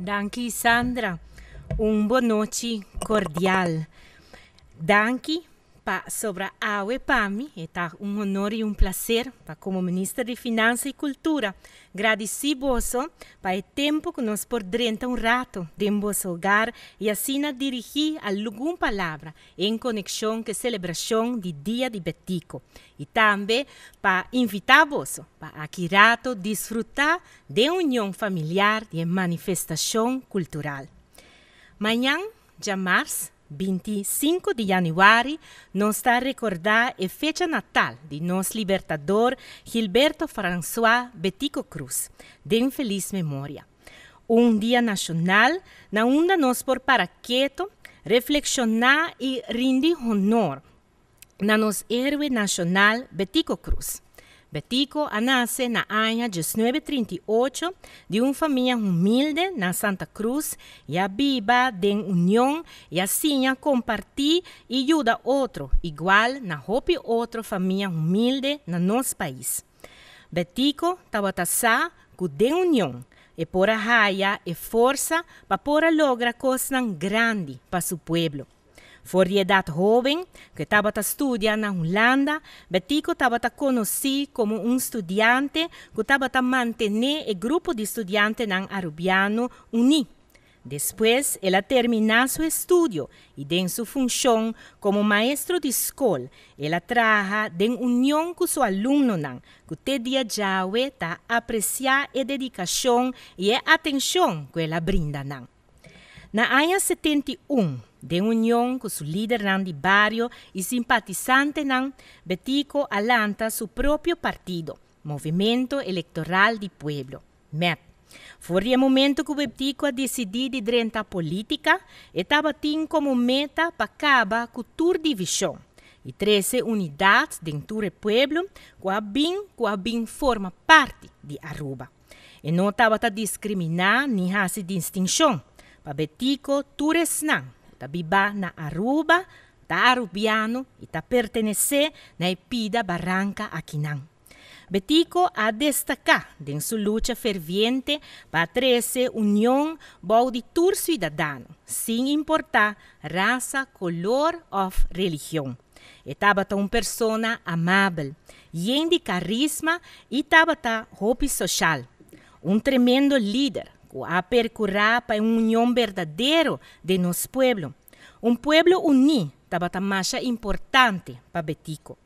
Danki Sandra. Un bon nochi cordial. Danki pa sobra awe pa mi e ta un honor y un placer pa como Minister di Finansa y Cultura gradici boso pa e tempo cu nos por drenta un rato den boso hogar y asina dirigi algun palabra en conexion cu e celebracion di Dia di Betico y tambe pa invita boso pa aki rato disfruta den union familiar di e manifestacion cultural. Mañan djamars 25 di januari nos ta recorda e fecha natal di nos Libertador Gilberto Francois Betico Croes, den feliz memoria. Un dia nacional na unda nos por para keto, reflexiona y rindi honor na nos héroe nacional Betico Croes. Betico a nace na aña 1938 di un famia humilde na Santa Cruz y a biba den union y asina comparti y yuda otro, igual na hopi otro famia humilde na nos pais. Betico tabata sa cu den union e por a haya e forsa pa por a logra cosnan grandi pa su pueblo. For di edad hoben, cu e tabata studia na Hulanda, Betico tabata conoci como un studiante cu tabata mantene e grupo di studiantenan Arubiano uni. Despues el a termina su estudio y den su funcion como maestro di scol, el a traha den union cu su alumnonan, cu te dia djawe ta aprecia e dedicacion y e atencion cu el a brinda nan. Na aña 71, den union cu su lidernan di bario y simpatisantenan, Betico a lanta su propio partido, Movimento Electoral di Pueblo, MEP. For di e momento cu Betico a dicidi di drenta politica, e tabatin como meta pa caba cu tur division y trece unidad den tur e pueblo cu a bin forma parti di Aruba. E no tabata discrimina ni haci distincion. Pa Betico, tur esnan ta biba na Aruba, ta arubiano y ta pertenece na pida baranca akinan. Betico a destaca den su lucha ferviente pa trece union bou di tur ciudadano, sin importa rasa, color of religion. E tabata un persona amabel, yen di carisma y tabata hopi social. Un tremendo lider cu a percura pa un union berdadero di nos pueblo. Un pueblo uni tabata mas importante pa Betico.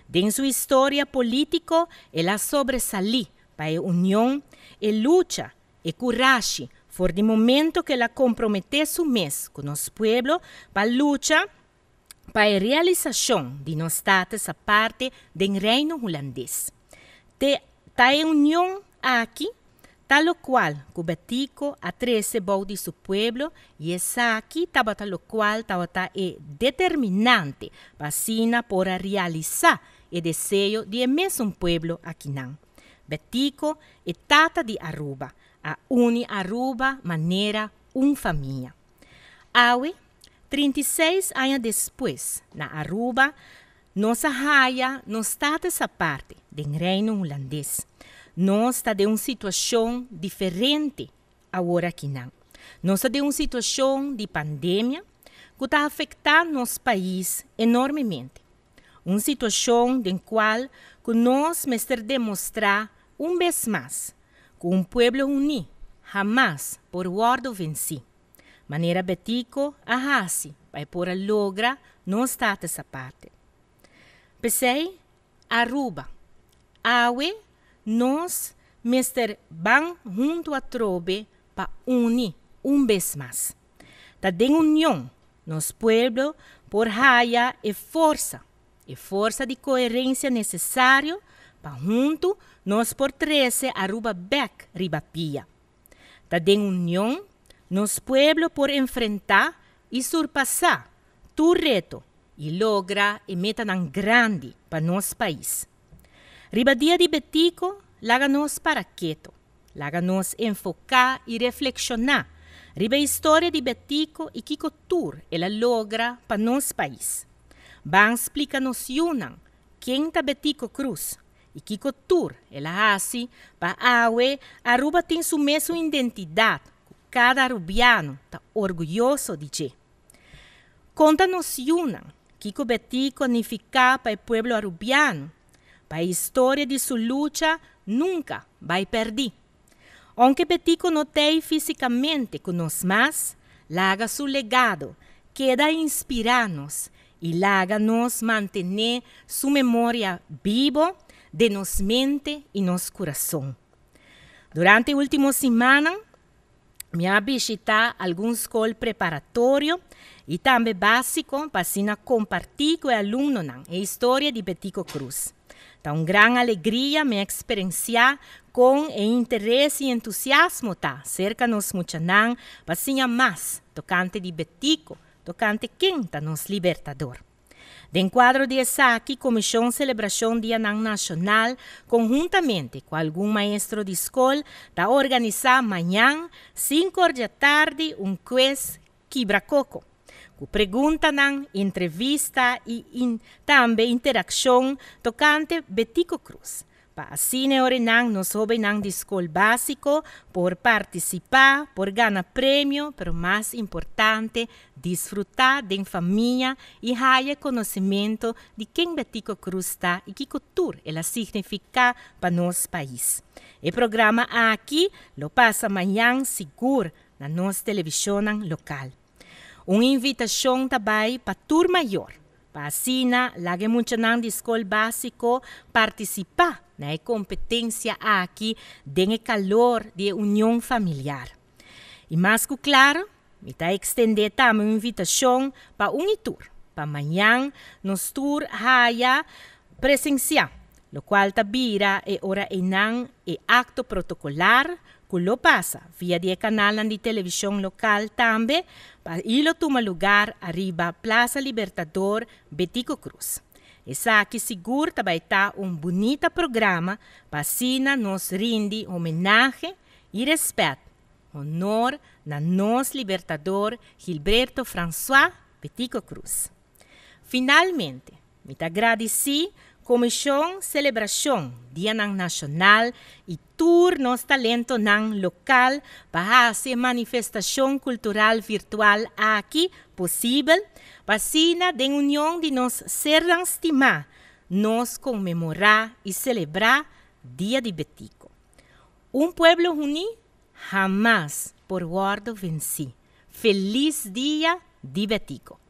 Den su historia politico, el a sobresali pa e union, e lucha y curashi for di momento cu el a compromete su mes cu nos pueblo pa lucha pa e realisacion di nos status aparte di Reino Hulandes. Ta e union aki, ta locual cu Betico a trece bou di su pueblo y esaki tabata locual tabata e determinante pa asina por a realisa e deseo di e mesun pueblo akinan. Betico e tata di Aruba, a uni Aruba manera un famia. Awe, 36 aña despues, na Aruba, nos a haya nos status aparte den Reino Hulandes. Nos ta den un situacion diferente awor akinan. Nos ta den un situacion di pandemia cu ta afectando nos pais enormemente. Un situacion den cual cu nos mester demostra un bes mas cu un pueblo uni hamas por wordo venci. Manera Betico a haci pa por logra nos status aparte. P'esey, Aruba, awe, nos mester ban hunto atrobe pa uni un bes mas. Ta den union, nos pueblo por haya e forsa di coherencia necesario pa hunto nos por trece Aruba bek riba pia. Ta den union, nos pueblo por enfrenta y surpasa tur reto y logra e metanan grandi pa nos pais. Riba Dia di Betico, laga nos para keto, laga nos enfoca y reflexiona riba historia di Betico y kico tur el a logra pa nos pais. Ban splica nos yiunan ken ta Betico Croes y kico tur el a haci pa awe Aruba tin su mesun identidad. Cada Arubiano ta orguyoso di dje. Conta nos yiunan kico Betico a nifica pa e pueblo Arubiano, pa e historia di su lucha nunca bay perdi. Aunke Betico no t'ey fisicamente cu nos mas, laga su legado keda inspira nos y laga nos mantene su memoria bibo den nos mente y nos curason. Durante e ultimo simannan, mi a bishita algun scol preparatorio y tambe basico pa asina comparti cu e alumnonan e historia di Betico Croes. Ta un gran alegria mi a experiencia con e interes y entusiasmo ta cerca nos muchanan pa siña mas tocante di Betico, tocante ken ta nos libertador. Den cuadro di esaki, Comision Celebracion Dianan Nacional, conhuntamente cu algun maestro di scol, ta organisa mañan, 5 or di atardi, un quiz Kibra Coco, cu preguntanan, entrevista y tambe interaccion tocante Betico Croes. Pa asina nan nos hobennan di scol basico por participa, por gana premio, pero mas importante, disfruta di famia y haya conocimento di ken Betico Croes ta y kico tur el a significa pa nos pais. E programa aki lo pasa mañan sigur na nos television local. Un invitacion tambe pa tur mayor, pa asina laga muchanan di scol basico participa na e competencia aki den calor di union familiar. Y mas cu claro, mi ta extende tambe un invitacion pa un tur, pa mañan nos tur haya presencia, locual ta bira e ora einan e acto protocolar cu lo pasa via di canal di television local tambe, y lo tuma lugar ariba Plaza Libertador Betico Croes. Esaki sigur tambe ta un bunita programa pa asina nos rindi homenahe y respet, honor na nos libertador Gilberto François Betico Croes. Finalmente, mi ta gradici Comision Celebracion Dia Nacional y tur nos talentonan local pa haci e manifestacion cultural virtual aki posibel, pa asina den union di nos sernan stima, nos conmemora y celebra Dia di Betico. Un pueblo uni hamas por wordo venci. Feliz Dia di Betico.